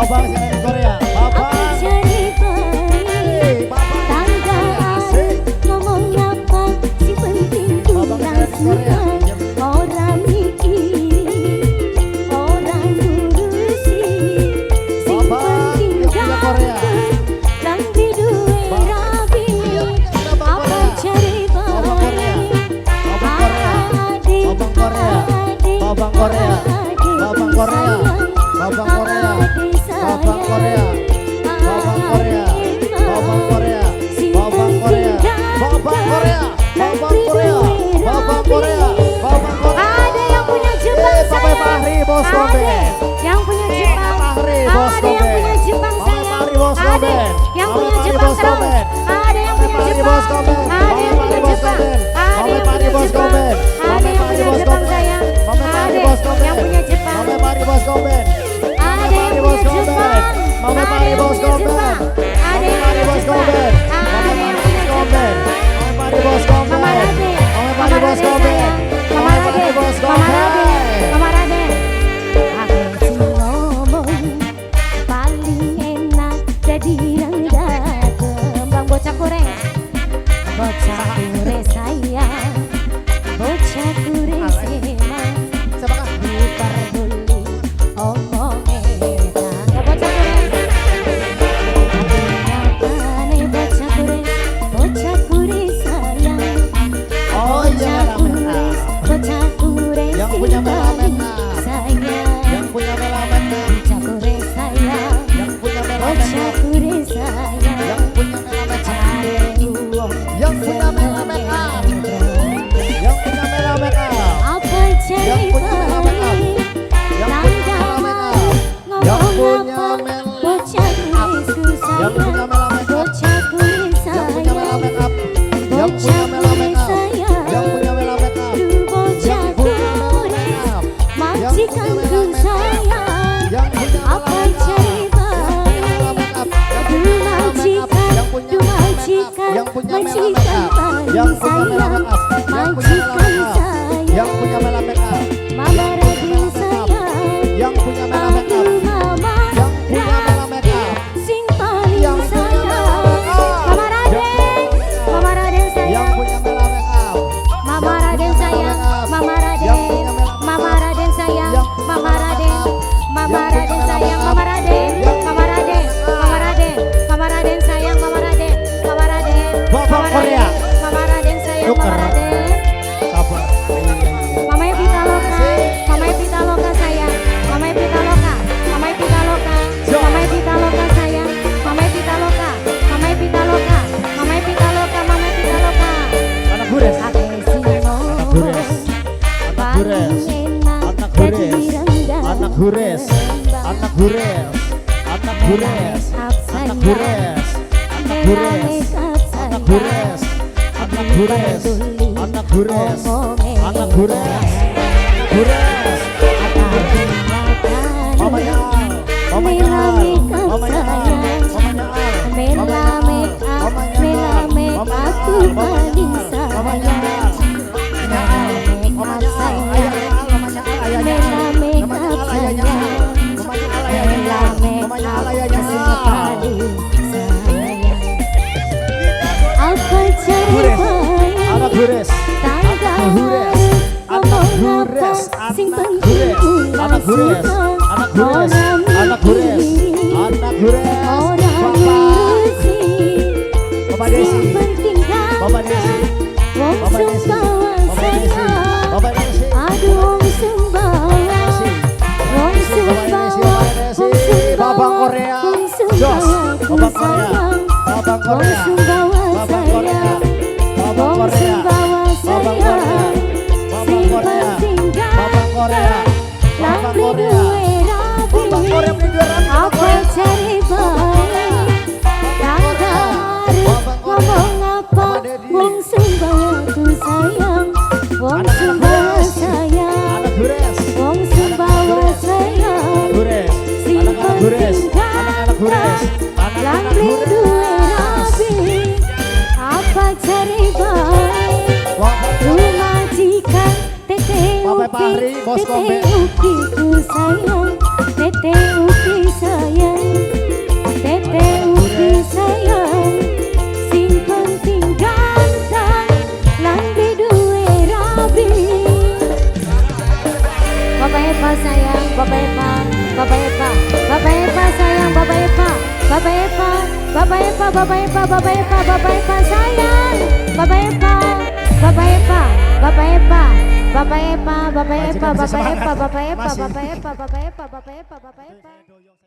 Babang sing nang Korea. Apa Babang. jare bae? Hey, Babang. Tangga Asik. ngomong apa, sing penting Babang kurang sing Korea. suka. Ora mikir, ora ngurusi, sing Babang penting yang punya Korea. Ganteng lan duwe rabi. Babang Apa Korea. jare Babang Korea. bae? Babang Korea. Ade, Babang Korea. ade, Babang Korea. ade, Babang Korea. sayang. Babang Korea. Ade, Babang Korea. Babang Korea. Babang Korea. Babang Korea. Babang Korea. Babang Korea. Babang Korea. Babang Korea. Ada yang punya Jepang Eh, Bapak sayang. Fahri, Bos Ada Komben. yang punya Jepang. Fahri, Bos Ada yang Komben. punya Jepang Bapak sayang. Fahri, Bos Ada Komben. yang Bapak punya Fahri, Jepang Bos terus. Komben. Ada yang Bapak punya Fahri, Jepang. Bos Komben. Ada yang Bapak punya Fahri, Bos Jepang. Komben. Ada Bapak yang Fahri, punya Bos Jepang. Komben. Ada Bapak yang Fahri, punya Bos Jepang Komben. sayang. Bapak Fahri, Ada Bos Komben. yang punya Jepang. Bapak Fahri, Bos Komben. Ada yang Fahri, punya Bos Komben. Jepang. Bapak Ada Fahri, yang Bos punya Komben. Jepang. Ada Bapak yang Fahri, punya Bos Jepang. Komben. Ada yang punya Komben. Jepang. Bapak Fahri, Bos Komben. Mama Raden, Bapak Mama Fahri, Bos Raden Komben. sayang, Mama Bapak Fahri, Raden, Bos Mama Raden, Komben. Mama Raden. Aku sing ngomong paling enak jadi rangda kembang bocah kure, bocah kure sayang, bocah kure semang. Siapakah? Diperduli omonge tangga bocah kure. Nyatane bocah kure, bocah kure sayang. Oh iya, Bocah kure, bocah kure Yang sing punya melamet, paling ah. sayang. Yang punya melamet, Bocah kure sayang, yang punya melamet, bocah kure sayang. Yang punya melamet, Jare wong yang punya melamet, yang punya melamet, Apa Yang jare punya melamet, bae? yang punya melamet, yang Ngomong punya apa? melamet, Bocah kuresku yang sayang, punya melamet, bocah kure yang punya sayang, melamet, yang bocah punya kure melamet, sayang. Yang punya melamet, Duh bocah yang punya kure, melamet, majikanku sayang. Yang punya Apa melamet, jare bae? Duh majikan, yang punya duh majikan, yang punya majikan paling yang punya sayang, melamet, yang punya majikan yang sayang, punya melamet, Mama Raden sayang. Yang punya melamet, Aduh Mama yang punya melamet, Raden sing paling yang punya sayang. melamet, Mama Raden, Mama Raden yang sayang. Punya melamet, Mama Raden sayang, Mama Raden, Mama Raden sayang, Mama Raden, Mama Raden sayang, Mama Raden, Mama Raden, Mama Raden, Mama Raden sayang, Mama Raden, Mama Raden, Bapak Mama Korea. Raden, Mama Raden sayang, Mama Tuker. Raden. Sabar. Mama Evita Loka, Mama Evita Loka sayang, Mama Evita Loka, Mama Evita Loka, Mama Evita Loka sayang, Mama Evita Loka, Mama Evita Loka, Mama Evita Loka, Mama Evita Loka. Anak Gures. Aku sing ngomong Gures. Anak Gures. paling enak Anak jadi Gures. rendang. Anak Gures. Anak Gures. Anak Gures. Anak Gures. Anak Gures. Anak Gures. Anak Gures. Anak Gures. Anak Gures. Anak Gures. Mamanya Al. Mamanya Al. Mamanya Al. Mamanya Al. Mela make up, mela make up ku paling Mamanya sayang. Al. Mamanya Al. Mamanya Al. Ayahnya Al. Mamanya Al. Ayahnya Al. Mela make Mamanya up Al. Ayahnya Al. sayang. Mamanya Al. Ayahnya Mela Al. make Mamanya up Al. Ayahnya sing Al. paling sayang. Apa jare Gures. bae? Anak Gures. Tangga Anak Gures. Anak ngomong Gures. apa sing Anak penting Gures. kurang Anak Gures. suka. Anak Gures. Ora Anak Gures. mikir, Anak Gures. ora Bapak. ngurusi. Bapak Sing Desi. penting Bapak Desi. ganteng, wong Bapak Desi. Sumbawa Bapak Desi. sayang. Bapak Desi. Aduh wong Sumbawa, Desi. wong Bapak Desi. Sumbawa, Bapak Desi. wong Sumbawa, Babang Korea. wong Jos. Sumbawa ku Babang Korea. sayang. Babang Wong Korea. Sumbawa Babang Korea. sayang, Babang wong Korea. Sumbawa Babang Korea. sayang. Babang Sing Korea. penting Babang Korea. ganteng, lan Babang beli Korea. duwe rabi. Babang Korea beli duwe rabi. Babang Apa Korea. jare bae? Tangga arep Babang Korea. ngomong apa? Bapak Dedi. Wong Sumbawa ku sayang, wong Anak-anak Sumbawa Gures. sayang, Anak Gures. wong Sumbawa sayang. Gures. Sing Anak-anak Gures. penting Anak-anak Gures. ganteng, lan Anak-anak beli Gures. duwe rabi. Apa jare bae? Bapak Majikan Tete Bapak Upi, Fahri, Bos Tete Kombe. Upi ku sayang, Tete Upi sayang. Bapak Epa, Bapak Epa, Bapak Epa sayang, Bapak Epa, Bapak Epa, Bapak Epa, Bapak Epa, Bapak Epa, Bapak Epa sayang, Bapak Epa, Bapak Epa, Bapak Epa, Bapak Epa, Bapak Epa, Majikan masih Bapak Epa, semangat. Bapak Epa, Masih. Bapak Epa, Bapak Epa, Bapak Epa, Bapak Epa.